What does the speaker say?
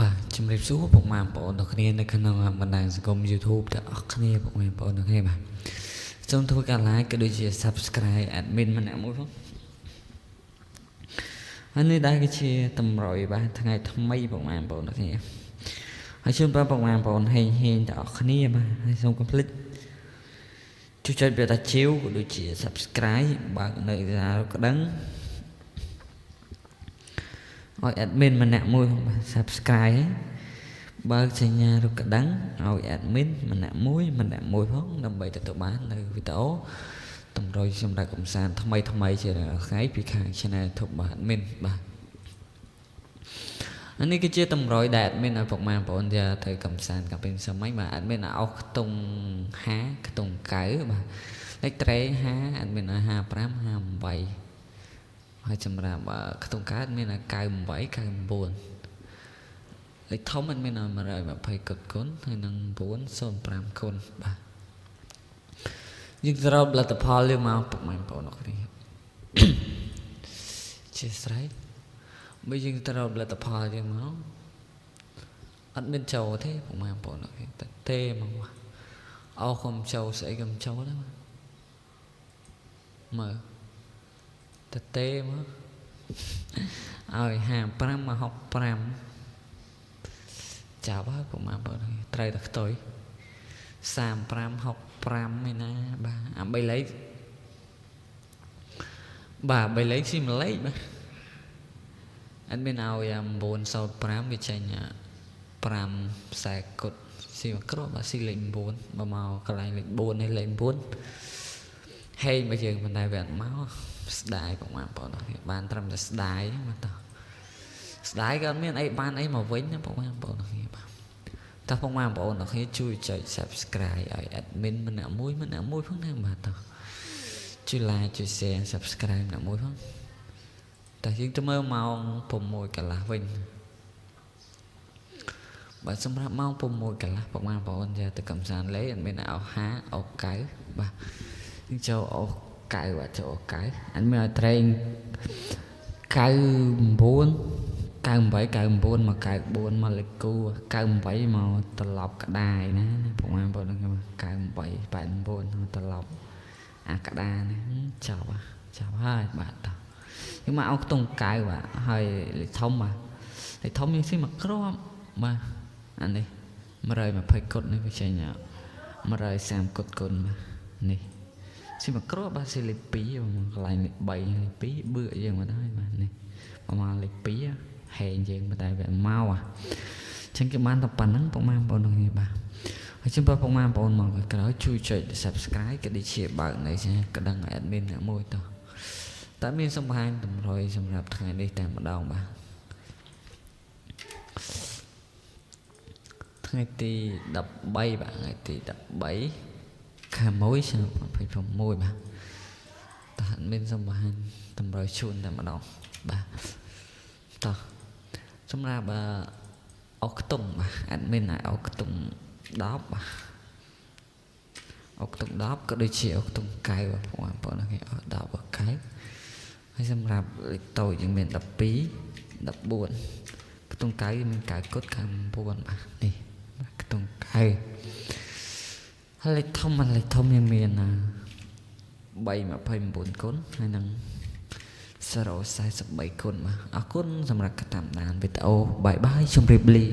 បាទជំរាបសួរពុកម៉ែបងប្អូនទាំងគ្នានៅក្នុងបណ្ដាញសង្គម YouTube ទាំងអស់គ្នាពុកម៉ែបងប្អូនទាំងគ្នាបាទសូមធ្វើការ like ក៏ដូចជា Subscribe admin ម្នាក់មួយផងហើយនេះដែរគឺជាតម្រុយបាទថ្ងៃថ្មីពុកម៉ែបងប្អូនទាំងគ្នាហើយជូនប្រាប់ពុកម៉ែបងប្អូនហេងហេងទាំងអស់គ្នាបាទហើយសូមកុំភ្លេចជួយចុចពាក្យថាជាវក៏ដូចជា Subscribe បើកនៅសារក្តឹងឲ្យ admin ម្នាក់មួយផងបាទ Subscribe បើកសញ្ញារូបកណ្ដឹងឲ្យ admin ម្នាក់មួយម្នាក់មួយផងដើម្បីទទួលបាននៅវីដេអូតម្រុយសម្រាប់កំសាន្តថ្មីថ្មីជារាល់ថ្ងៃពីខាង Channel YouTube បាទ admin បាទអានេះគឺជាតម្រុយដែល admin ឲ្យពុកម៉ែបងប្អូនយកទៅកំសាន្តកាលពីសម័យបាទ admin ឲ្យអស់ខ្ទង់5ខ្ទង់9បាទលេខត្រេ5 admin ឲ្យ55 58ហើយសម្រាប់ខ្ទង់កើតមាន98 99លេខធំมันមាន120គុណគុណហើយនឹង905គុណបាទយើងសរុបលទ្ធផលយើងមកពុកម៉ែបងប្អូនអរគ្នាជាស្រ័យបើយើងសរុបលទ្ធផលយើងមកអត់មានចូលទេពុកម៉ែបងប្អូនអរគ្នាតែទេមកអោកុំចូលស្អីកុំចូលដែរមើលតែទេមកឲ្យ55មក65ចាប់ហើយពុកម៉ែបងប្អូនត្រូវតែខ្ទុយ35 65ឯណាបាទអា3លេខបាទ3លេខស៊ីមួយលេខបាទអត់មានឲ្យ905វាចេញ5ខ្សែគុតស៊ីមួយគ្រាប់បាទស៊ីលេខ9បើមកកន្លែងលេខ4នេះលេខ9ហេងមកយើងប៉ុន្តែវាអត់មកស្ដាយពុកម៉ែបងប្អូនបានត្រឹមតែស្ដាយមកតោះស្ដាយក៏អត់មានអីបានអីមកវិញណាពុកម៉ែបងប្អូនគ្នាបាទតោះពុកម៉ែបងប្អូនទាំងគ្នាជួយចុច Subscribe ឲ្យ admin ម្នាក់មួយម្នាក់មួយផងណាបាទតោះជួយ like ជួយ share Subscribe ម្នាក់មួយផងតោះយើងទៅមើលម៉ោង6កន្លះវិញបាទសម្រាប់ម៉ោង6កន្លះពុកម៉ែបងប្អូនយកទៅកំសាន្តលេងអត់មានអោ5អោ9បាទយើងចូលអោ9បាទចូលអោ9អត់មានឲ្យត្រេង99 98 99មក94មកលេខគូ98មកត្រឡប់ក្តាយណាពុកម៉ែបងប្អូន98 89មកត្រឡប់អាក្តារនេះចប់ចប់ហើយបាទតោះយើងមកអោខ្ទង់9បាទហើយលេខធំបាទលេខធំយើងស៊ីមកគ្រាប់បាទអានេះ120គុតនេះវាចេញ130គុតគុណបាទនេះស៊ីមកគ្រាប់បាទស៊ីលេខ2មកកន្លែងលេខ3លេខ2បឿយើងមកហើយបាទនេះប្រហែលលេខ2ហែងយើងតែវាមកអាចឹងគេបានតែប៉ុណ្្នឹងពុកម៉ែបងប្អូនគ្នាបាទហើយជិះបើពុកម៉ែបងប្អូនមកក្រោយជួយចុច Subscribe ក៏ដូចជាបើកនៅកណ្ដឹង admin អ្នកមួយតោះតែមានសំបង្ហាញតម្រុយសម្រាប់ថ្ងៃនេះតែម្ដងបាទថ្ងៃទី13បាទថ្ងៃទី13ខែ1ឆ្នាំ26បាទតោះ admin សំបង្ហាញតម្រុយជូនតែម្ដងបាទតោះសម្រាប់អុកខ្ទង់បាទ admin ឲ្យអុកខ្ទង់10បាទអុកខ្ទង់10ក៏ដូចជាអុកខ្ទង់9បាទបងប្អូនគេអស់10 9ហើយសម្រាប់លេខតូចយើងមាន12 14ខ្ទង់9មាន9គុត99បាទនេះបាទខ្ទង់9ហើយលេខធំលេខធំយើងមាន3 29គុណហើយនឹង043គុណបាទអរគុណសម្រាប់ការតាមដានវីដេអូបាយបាយជម្រាបលា។